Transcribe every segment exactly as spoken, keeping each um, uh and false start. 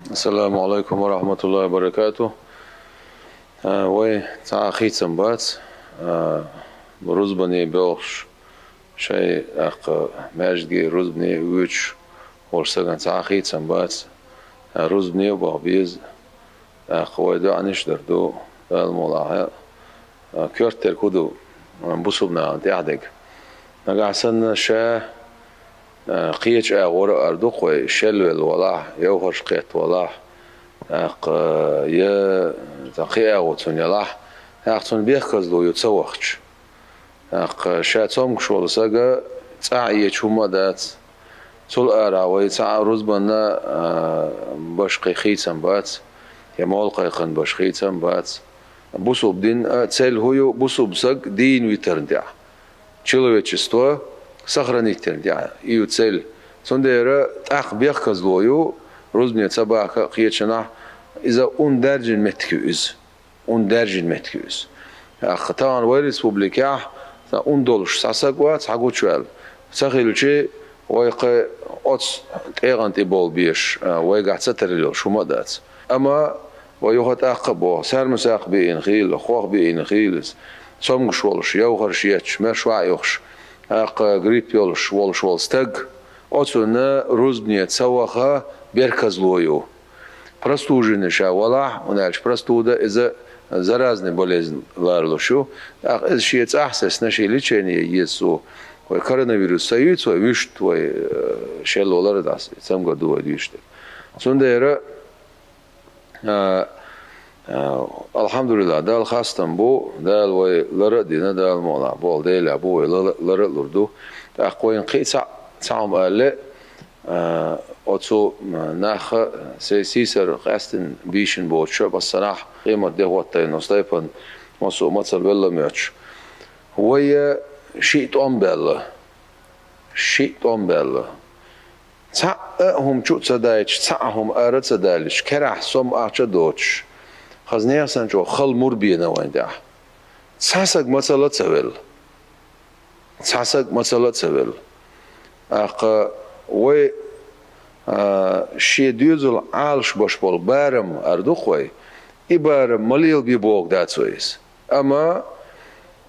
Ассаламу алайкум ва рахматуллахи ва баракату. А, вай цхьа а хийцам бац, а, рузбане боьлхуш, шай, тӀаккха, маьждиге рузбане воьдуш волчу стагана цхьа а хийцам бац, а, рузбане а баха беза, тӀаккха вай доӀанаш а дар ду, Дала мукъалахь, а, коьртера хӀун ду, а, бусалба нахана тӀехь дерг. Нагахь санна ша, а, кхечу агӀора ара ду-кх вай, шелвелла валахь, йовхарш кхетта валахь, тӀаккха, я цхьа кхин агӀо цунна ялахь, тӀаккха цунна бехказло ю ца вахча. ТӀаккха ша цомгуш волу сага цӀахь а ечу хӀума а дац. Цул арахь вай цхьа а рузбанна, а, баш кхин хийцам бац, я молла кхайкхина баш хийцам бац. Бусалба дин а, цель хӀун ю, бусалба саг дийна витарна тӀехь. Человечество сохранить ярна тӀехь и ю цель. Цундела тӀаккха бехказло ю, рузбане ца баха а кхечанахь, иза ун даьржина меттиг ю иза. Ун даьржина меттиг ю иза. ТӀаккха тахана вай республикехь цхьа ун долуш цхьа саг вац хьагучуваьлла. Ца хилча, вай кхин оцу тӀегӀан тӀе болу беш, а, вайгахь ца тарелла йолуш хӀума а дац. Амма вай юха тӀаккха а боху, саьрмасакх биъна хилла, хох биъна хилла, цомгуш волуш, йовхарш етташ, маьрша ваьӀ йохуш, тӀаккха грипп йолуш волуш волу стаг, оцунна рузбане ца ваха берказло ю. Простуженный ша валахь, хӀунда аьлча простуда иза заразный болезнь ларалуш ю. ТӀаккха иза шен цӀахь сецна, шен лечение еза цо. Вай коронавирус ца юьйцу вай вуьшта, вай, э, шелвалар а дӀа цамгар ду вай дуьйцуш дерг. Цундела, а, а, алхьамдулиллахӀ, Далла хастам бу, Дала вай лара а дина, Дала мукъалахь болу Делехь бу вай лала-, лара а лур ду. ТӀаккха вайна кхин а цхьаъ, цхьа хӀума аьлле, а, оцу, м, наха се-, сийсара къаьстина бийшина боцуша, массанахь къемат де хӀоттайна оцу тайпана массо а мацалла велла моьттуш. Вай шиъ тӀом баьлла. Шиъ тӀом баьлла. Цхьаъ а хӀума чу а ца дайча, цхьаъ а хӀума ара а ца далийча, керахь сом ахча а доцуш, хаза нехан санна чӀогӀа хала мур бена вайн тӀехь. Цхьа саг мацалла а ца велла. Цхьа саг мацалла а ца велла. ТӀаккха вай, а, шен доьзал Ӏалашбеш болу барам ара ду-кх вай, и барам ма лелабе бохург дац вай иза. Амма,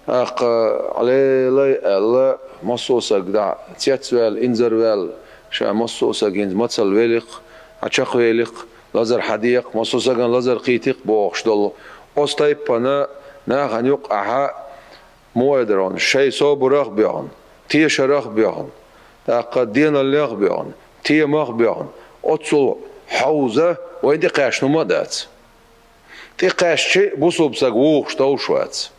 тӀаккха, Ӏалелай аьлла, массо а саг дӀа цецваьлла, инзарваьлла, ша массо а саг хӀинца мацалла велли-кх, хьан чекхвелли-кх, лазар хьан декъа, массо а сагана лазар кхийти-кх бохуш долу, оцу тайпана нахана юккъахьа, муха эр дара хьуна, шайн собарах а боьхна, тешарах а боьхна, тӀаккха деналлех а боьхна, темах а боьхна, оццул хьовза вайн тӀекхаьчна хӀума а дац. ТӀекхаьчча, бусалба саг вухуш товш вац.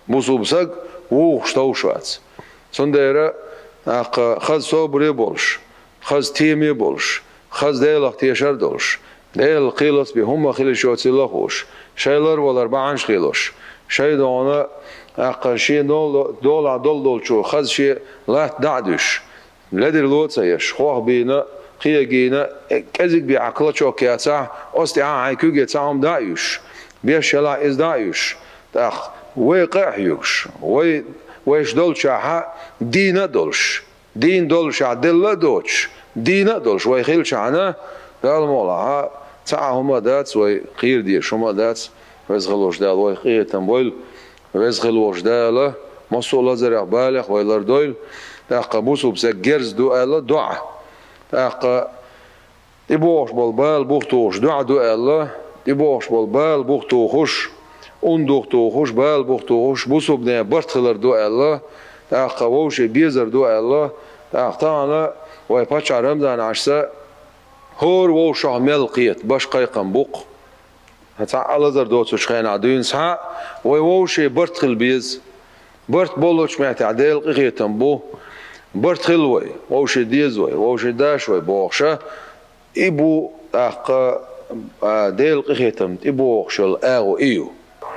Бусалба саг вухуш товш вац. Цундела, тӀаккха, хаза собаре а болуш, хаза теме а болуш, хаза Делах тешар а долуш, Делан кхелаца бен хӀумма хила йиш йоцийла а хууш, шайн ларвалар бахьанаш а хилош, шайн догӀана, тӀаккха, шен дола-, долахь долу долчо хаза шен латта дӀа а дуьсуш, ледарло а ца еш, хох бийна, кхегийна, э, кӀезиг бен хьан клочок яцахь, оцу тӀехь хьайн куьйге цхьа хӀума дӀа а уьйсуш, беш елахь иза дӀа а уьйсуш, тӀаккха вай къа а хьоьгуш, вай, вайша долчохь дийна а долуш, дийна доллушехь делла а доцуш, дийна а долуш вай хилчахьана, Далла мукъалахь, цхьа а хӀума а дац, вай кхера дезаш хӀума а дац, Веза хилла волчу Дала вайх къинхетам бойла. Веза хилла волчу Дала массо а лазарех, балех вай лардойла. ТӀаккха бусалба стаг герз ду аьлла доӀа. ТӀаккха тӀебогӀуш болу бала бухтухуш доӀа ду аьлла, тӀебогӀуш болу бала бухтухуш, ун духтухуш, бала бухтухуш, бусалбане барт хилар ду аьлла, тӀаккха вовше безар ду аьлла, тӀаккха тахана вай паччахь Рамзан-Ӏашца хӀора вовшах мел кхета, баш кхайкхам бу-кх. Цхьа а лазар доцучу хенахь дуьйна схьа, вай вовше барт хила беза. Барт боллучу меттехь Делан къинхетам бу. Барт хила вай, вовше деза вай, вовше даш вай бохуша. И бу тӀаккха, а, Делан къинхетам тӀебогӀуш йолу агӀо и ю.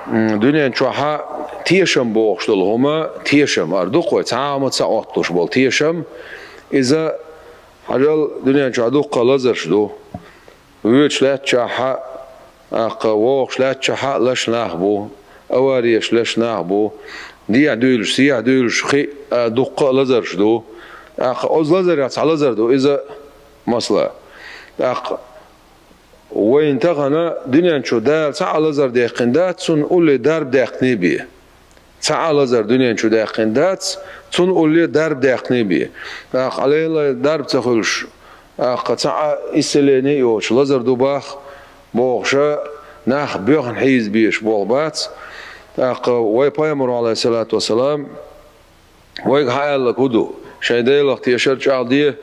М, дуьнен чохьа тешам бохуш долу хӀума, тешам, ара ду-кх вай, цхьа а хӀума ца Ӏотталуш болу тешам, иза, хьажал, дуьнен чохь дуккха лазарш ду. Воьдуш лаьттачохьа, тӀаккха вогӀуш лаьттачохьа лаш нах бу, авареш леш нах бу, дехьа дуьйлуш, сехьа дуьйлуш, кхин а дуккха а лазарш ду. ТӀаккха оцу лазарех цхьа лазар ду иза, масала. ТӀаккха Вайна тахана дуьнен чу Дала цхьа а лазар даьккхина дац, цунна улле дарба даьккхина бен. Цхьа а лазар дуьнен чу даьккхина дац, цунна улле дарба даьккхина бен. ТӀаккха Ӏалелай дарба ца хуьлуш, тӀаккха цхьа а исцеление йоцуш лазар ду бах бохуша, нах боьхна хьийза безаш болу бац. ТӀаккха вай пайхамар, Ӏалайхиссалату вассалам, вайга хьан аьлларг хӀун ду? Шайн Делах тешар чӀагӀде,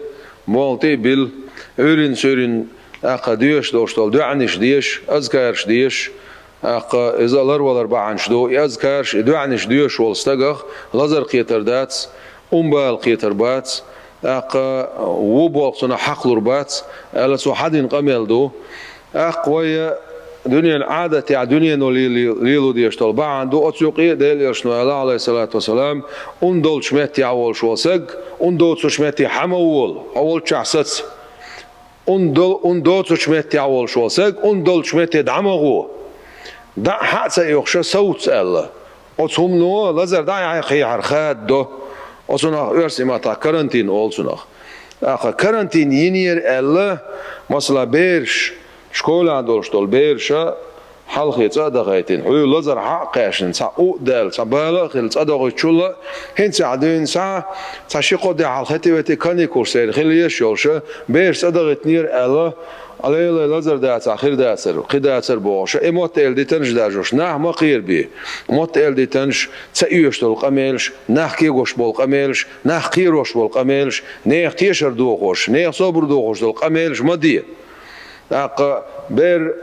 болх тӀе а билла, Ӏуьйрин-суьйрин, тӀаккха доьшуш долуш долу доьӀанаш деша, азкараш деша, тӀаккха иза ларвалар бахьанаш ду. И азкараш, и доьӀанаш доьшуш волу стагах лазар кхетар дац, ун бала кхетар бац, тӀаккха ву болх цунах хьакхалур бац, аьлла цо хьадина къамел ду. ТӀаккха вай дуьненан Ӏадатехь дуьнено лело дезаш долу бахьана ду, оцу юкъе Делан Элчано аьлла, Ӏалайхиссалату вассалам, ун долчу меттехь волуш волу саг, ун доцучу метте хьа ма волу, хьо волччохь саца. Ун до-, ун доцучу меттехь волуш волу саг, ун долчу метте дӀа ма гӀо. ДӀа а хьа а ца оьхуша совца аьлла. Оцу хӀумано лазар дӀа а кхехьар хададо. Оцунах оьрсийн маттахь карантин олу цунах. ТӀаккха карантин йинера аьлла, масала, бераш, школехь долуш долу бераша хьалхе цӀа а дахийтина, хьуьйла лазар хьа а кхаьчна, цхьа у а даьлла, цхьа бала а хилла, цӀа дохуьйтучул а, хӀинца ахь дуьйна схьа, цхьа ши-кхо де хьалха хӀетте-ветте каникулаш церан хила езаш йолуша, бераш цӀа дахийтинера аьлла, Ӏалелай лазар дацахь хир дацара, кхин дацара бохуша, и мотт-эладитанаш дажош, нах ма кхерабе. Мотт-эладитанаш, ца оьшуш долу къамелаш, нах кегош болу къамелаш, нах кхерош болу къамелаш, нехан тешар дохош, нехан собар дохош долу къамелаш ма де. ТӀаккха бер,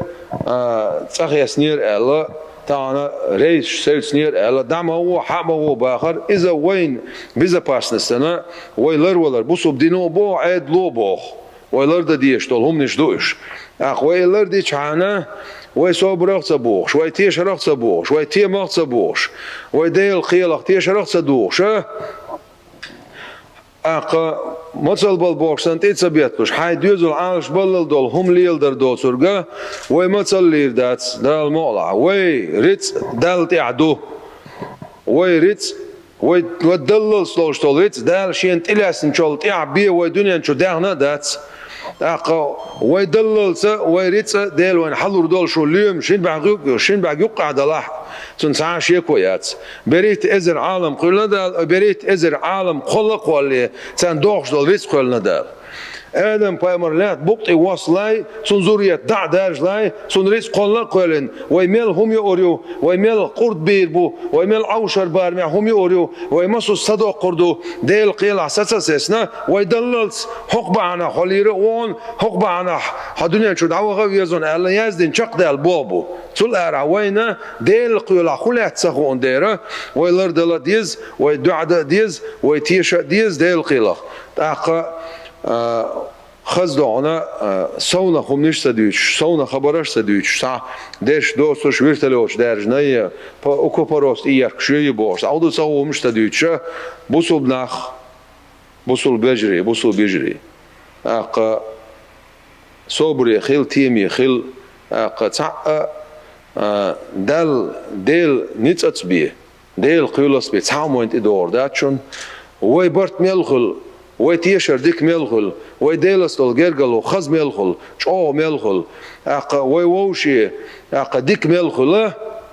а, цӀа хеснера аьлла, тахана рейсаш севцнера аьлла, дӀа ма гӀо, хьа а ма гӀо бахар, иза вайна безопасностана, вай ларвалар, бусалба дино а боху, Ӏедало а боху. Вай лардан дезаш долу хӀуманаш ду уьш. ТӀаккха вай и лардичхьана, вай собарах а ца бохуш, вай тешарах а ца бохуш, вай темах а ца бохуш, вай Делан кхелах тешарах а ца дохуш, а? ТӀаккха мацалла бала бохуш санна тӀе а ца бетталуш, хьайн доьзал Ӏалашбаллал долу хӀума леладар доцург а, вай мацалла лийр дац, Дала мукъалахь. Вай рицкъ Далла тӀехь ду. Вай рицкъ, вай, вай даллалц долуш долу рицкъ Дала Шена тӀелаьцначул тӀаьхьа бен вай дуьнен чу даьхна а дац. ТӀаккха вай даллалца, вай рицкъа Дела вайна хьалур долу шу лоьмаш шин бӀаьрг юкъ-, шин бӀаьрг юккъехь далахь а, цунна цхьа а шеко яц. БерхӀитта эзар Ӏалам кхоьллина Дала, берхӀитта эзар Ӏалам кхолла а кхоллале, царна догӀуш долу рицкъ кхоьллина Дала. Адам-пайхамар лаьтта букъ тӀе воссале, цуьнан зуррият дӀа а даьржале, цуьнан рицкъ кхолла а кхоьллина, вай мел хӀума юур ю, вай мел къурд бийр бу, вай мел Ӏовшар барамехь хӀума юур ю, вай масуьс са доккхур ду, Делан кхелахь саца а сецна, вай даллалц хӀокху бахьанах хьо лийра а вогӀун, хӀокху бахьанах хьо дуьнен чу дӀаваха а веза хьуна аьлла, яздина чекхдаьлла болх бу. Цул арахь вайна Делан кхелахь хӀун лаьтта ца хууна дера, вай лардала а деза, вай доӀа дан а деза, вай теша а деза Делан кхелах. ТӀаккха, а, хаза догӀана, а, совнах хӀуманаш а ца дуьйцуш, совнах хабарш а ца дуьйцуш, цхьа дерш доцуш вертолёташ даьржинай, па-, укупорос тӀееркаш ю бохуш, цхьа хӀу ду ца хӀуманаш а ца дуьйцуша, бусулба нах, бусулба вежарий, бусулба йижарий. ТӀаккха собаре хила, теме хила, тӀаккха цхьаъ а, а, Далла, Делан ницкъаца бен, Делан кхоьлаца бен цхьа хӀума вайна тӀедогӀур дац шуна. Вай барт мел хуьлу, вай тешар дика мел хуьлу, вай Делаца долу гергарло хаза мел хуьлу, чӀогӀа мел хуьлу, тӀаккха вай вовше, тӀаккха дика мел хуьлу,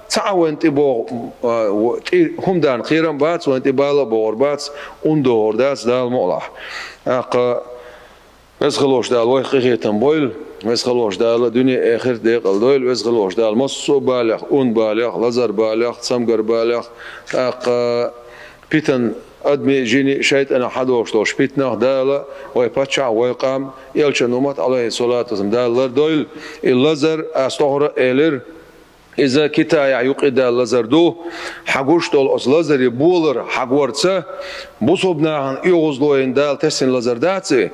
цхьа а вайна тӀебогӀу, а, в-, тӀе хӀума дарна кхерам бац, вайна тӀе бала а богӀур бац, ун догӀур дац Дала мукъалахь. ТӀаккха Веза хилла волчу Дала вайх къинхетам бойла, Веза хилла волчу Дала дуьне а, эхарт а декъала дойла, Веза хилла волчу Дала массо а балех, ун балех, лазар балех, цамгар балех, тӀаккха питан, адамийн а, жинийн а, шайтӀанах хьадогӀуш долуш питанах Дала вай паччахь, вай къам, элчан уммат, Ӏалайхиссалату вассалам, Дала лардойла, и лазар, ас тохара а элира, иза Китаехь юкъадаьлла лазар ду, хьагуш долу оцу лазаре болар хьагорца, бусулба нахана оьгӀазло йина Дала тесна лазар дац и,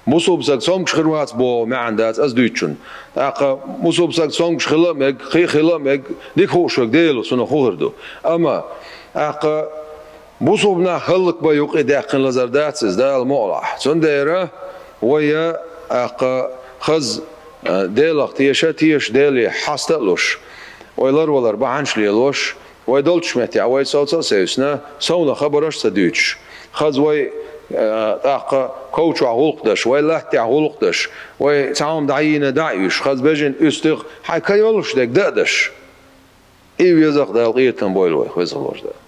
бусулба саг цомгуш хир вац боху маьӀна дац ас дуьйцучун. ТӀаккха бусулба саг цомгуш хила а мега, кхин а хила а мега, дика хууш верг Дела ву, цунах хӀун хир ду. Амма, тӀаккха, бусулба нах хӀаллакбан юкъадаьккхина лазар дац иза, Дала мукъалахь. Цундела вай, тӀаккха, хаза, а, Делах теша, теша Деле хьаста а луш, вай ларвалар бахьанаш лелош, вай долчу меттехь вай совца а севцна, совнах хабарш а ца дуьйцуш, хаза вай Э, тӀаккха ков чохь гӀуллакх деш, вай латтехь гӀуллакх деш, вай цхьа хӀума дӀайийна дӀа а уьш, хаза бежана уьстагӀ, хьайн ка йолуш дерг дан а деш. И веза-кх Дала къинхетам бойла вайх, веза-кх Дала.